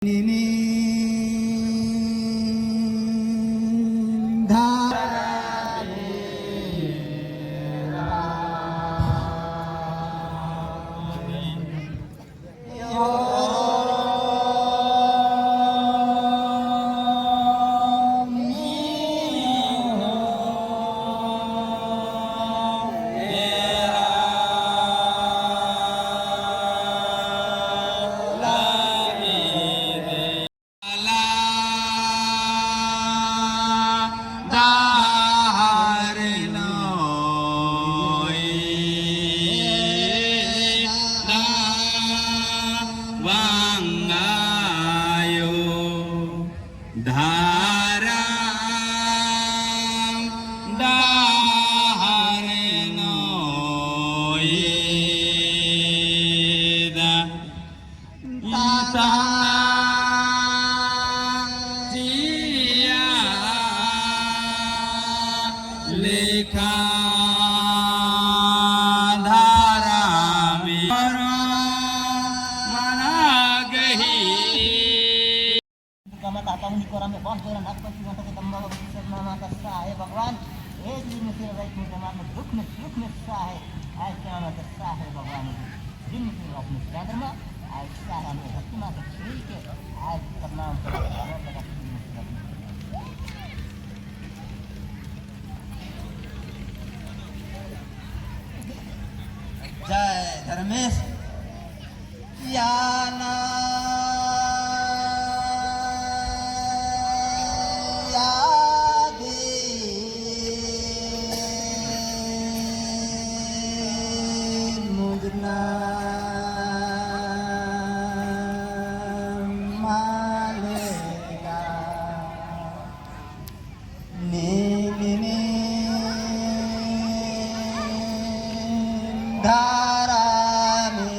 हे भगवान, एक दिन में सिर रात में दिमाग में दुख में सुख में सा है, ऐसा में सा है भगवान, दिन में रात में चंद्रमा ऐसा है, हमें भक्ति माँ के छुई के आज प्रणाम। जय धर्मेश याना। धारा।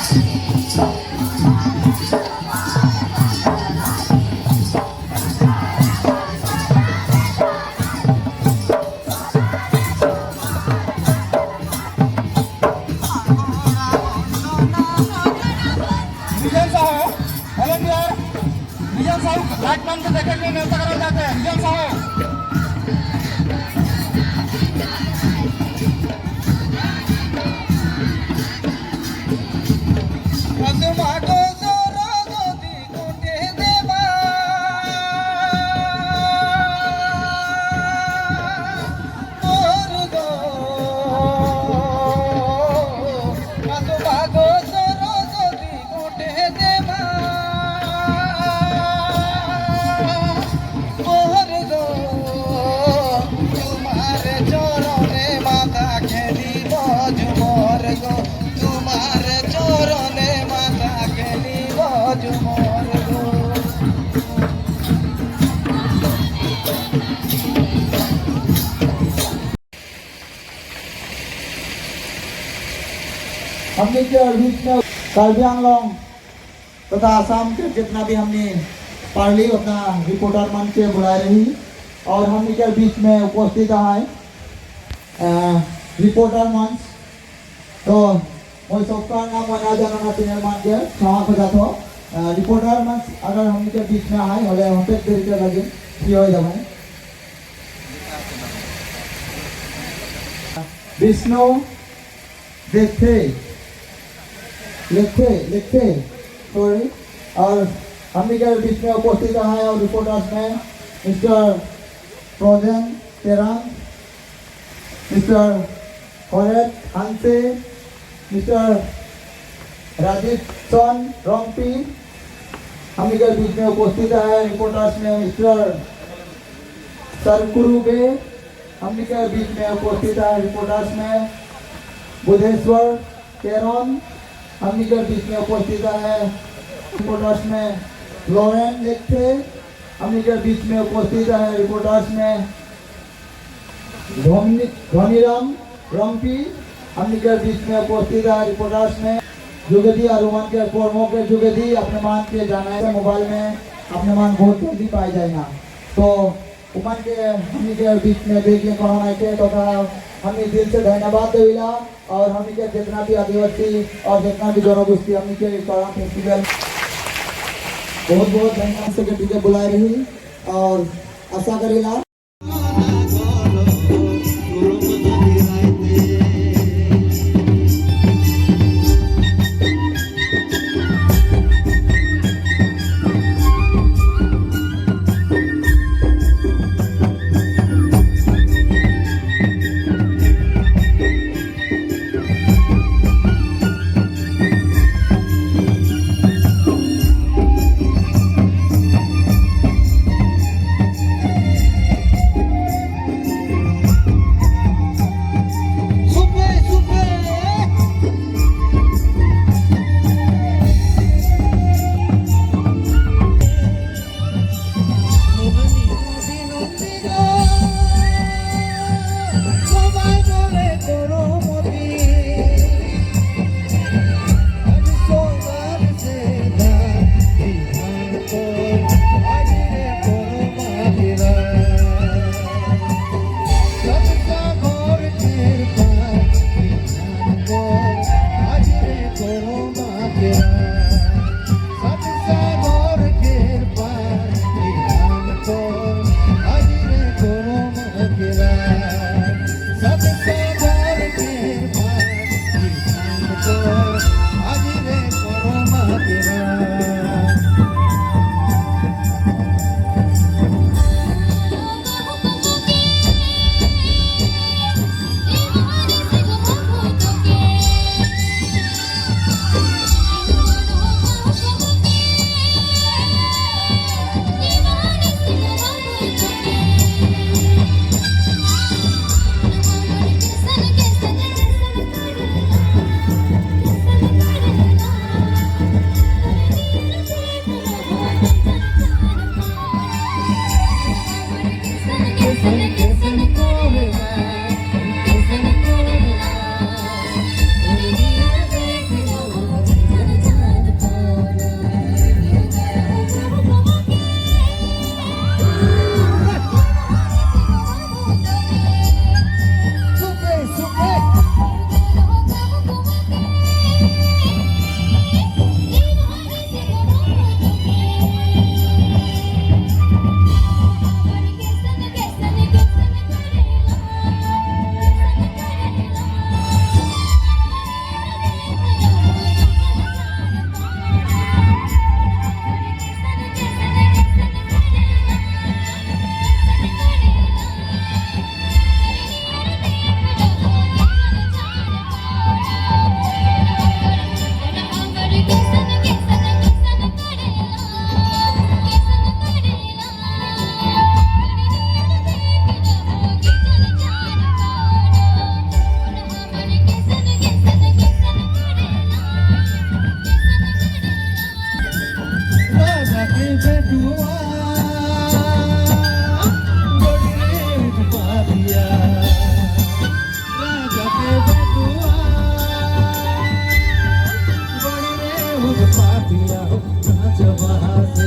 विजय साहू, वॉलंटियर विजय साहू, लाइटमैन को देखे के न्योता करल जाते हैं। विजय साहू। মাগো যদি কোটে দেবা মোর গো, মাগো যদি কোটে দেবা মোর গো, তোমার চরণে মাথা খেলিব ঝুমর গো, তোমার চরণে মাথা খেলিব ঝুমর গো। हमने के बीच में कार्बी आंगलोंग तथा आसाम के जितना भी हमने पार्ली उतना रिपोर्टर मन के बुला रही और हमने के बीच में उपस्थित है रिपोर्टर मंच। तो वही सबका नाम मना जाना ना चैनल मान के क्षमा खोजा। तो रिपोर्टर मंच अगर हमने के बीच में आए होले हम पे देर के लगे फ्री हो जाए। विष्णु देखते लिखते लिखते, सॉरी। और हमने के बीच में उपस्थित है और रिपोर्टर्स में मिस्टर प्रोजन तेरांग, मिस्टर हरेत हांसे, मिस्टर राजीव सन रंगपी। हमने के बीच में उपस्थित है रिपोर्टर्स में मिस्टर सरकुरुबे। हमने के बीच में उपस्थित है रिपोर्टर्स में बुधेश्वर केरन। हमने के बीच में उपस्थित है रिपोर्टर्स में लॉरेन लिखते। हमने के बीच में उपस्थित है रिपोर्टर्स में धनीराम रंगपी। हमने के बीच में उपस्थित है रिपोर्टर्स में जुगेदी और रोमान के कर्मों के जुगेदी अपने मान के जाना है मोबाइल में अपने मान बहुत जल्दी पाए जाएगा। तो उमन के हमने के बीच में देखिए कौन आए थे तथा हमने दिल से धन्यवाद देला और हमने के जितना भी आदिवासी और जितना भी जनगोष्ठी हमने के करम फेस्टिवल बहुत बहुत धन्यवाद सेक्रेटरी के बुलाए रही और आशा करेला। पापिया नाच बहासे।